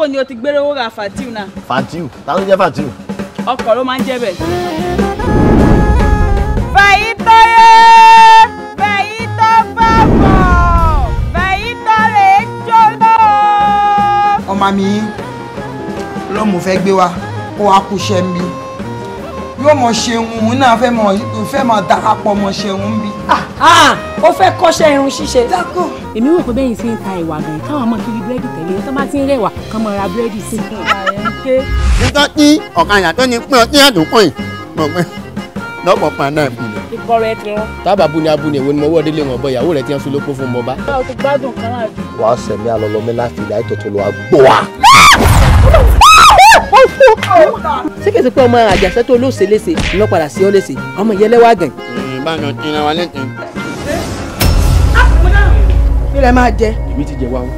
Níbo ni o ti gbére owó ra Fatiu náà? Fatiu? Ta ló jẹ́ Fatiu? Ọkọ̀ ló máa ń jẹ́ bẹ́ẹ̀. Fẹ̀yí tó yé, fẹ̀yí tó fàbọ̀, fẹ̀yí tó lè jó lọ. Ọmọ mi lọ́mù fẹ́ gbé wa kó wa kú iṣẹ́ ń bí. Yóò mọ ṣeun òun náà fẹ́ mọ darapọ̀ mọ ṣeun ń bí. Ó fẹ́ kọ́ṣẹ́ irun ṣíṣe. Dákò. Èmi wò pé bẹ́yìn sí ń ta ìwà gan-an káwọn ọmọ kiri búrẹ́dì tẹ̀lé tó bá ti ń rẹwà kán mọ ra búrẹ́dì sí i. Nígbà tí ọ̀kadà tó ní pín ọtí àdúgbò yìí mọ̀ pé lọ́pọ̀ pa náà bù ni. Ìkọrọ ẹ ti rán. Tábà bú ni abú ni èwo ni mo wọ́ délé wọn bọ ìyàwó rẹ̀ tí wọ́n fi lóko fún mọ́ bá. Báwo ti gbádùn kan náà jù. Wàá sẹ̀mí alọ́lọ́mí láti ilẹ̀ àìtọ́tò lọ́wọ́ gbọ́ wa. Ṣé kìí ṣe pé ọmọ àjàṣẹ́ tó lóṣè léṣe lọ padà sí ọ léṣe ọmọ ìyẹlẹ́wà gàn. Ìbánu ti ra wa létí. Kí lẹ máa jẹ? Èmi ti jẹ wá o.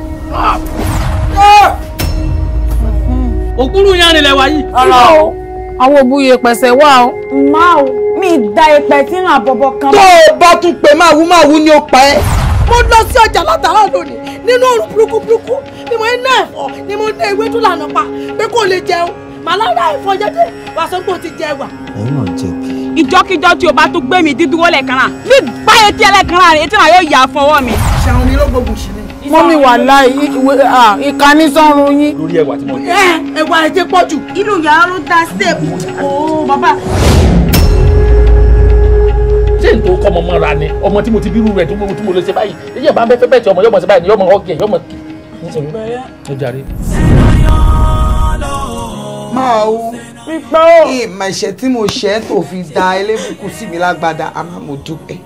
Òkúrú yẹn ni lẹ́wà yìí. Rárá o, àwọn òbúye pẹ̀sẹ̀ wà o. Má o, mi da ìpẹ́ sínú àbọ̀bọ̀ kan. Tó o bá tún pè máa wú máa wú ni ó pa ẹ́. Mo lọ sí ọjà látàárọ̀ lónìí nínú òrùn burúkú burúkú ni mo ń ná ẹ̀fọ́ ni mo ń ná ewédú lànà pa pé kò lè jẹun. Màlára ẹ̀fọ́ jẹ́dẹ̀ wà sọ pé o ti jẹ wà. Ẹ̀yin náà jẹ̀bi. Ìjọ́kíjọ́ tí o bá tún gbé mi dídúró lẹ́ẹ̀kan náà ní báyìí tí ẹlẹ́kan náà etí náà yóò yà fọwọ́ mi. Ṣàwọn mi ló gbógun sí mi. Mọ́mí wà láì ìkànnì sọ́run yín. Lórí ẹwà tí mo jẹ. Ẹwà ẹ ti pọ̀ jù. Inú yàrá ló dá sèpù. Ooo bàbá. Ṣé n tó kọ́ ọmọ mọ́ra ni ọmọ tí mo ti bírú rẹ̀ tí mo lè ṣe báyìí èyí ẹ̀ bá ń bẹ́ fẹ́ bẹ́ẹ̀ tí ọmọ yọmọ sí báyìí ni yọmọ ọ̀gẹ̀ yọmọ kì. Máa wo ìmọ̀ ẹ̀ṣẹ̀ tí mo ṣẹ̀ tó fi da elébùkún sí mi lágbádá àmọ́ mo dúpẹ́.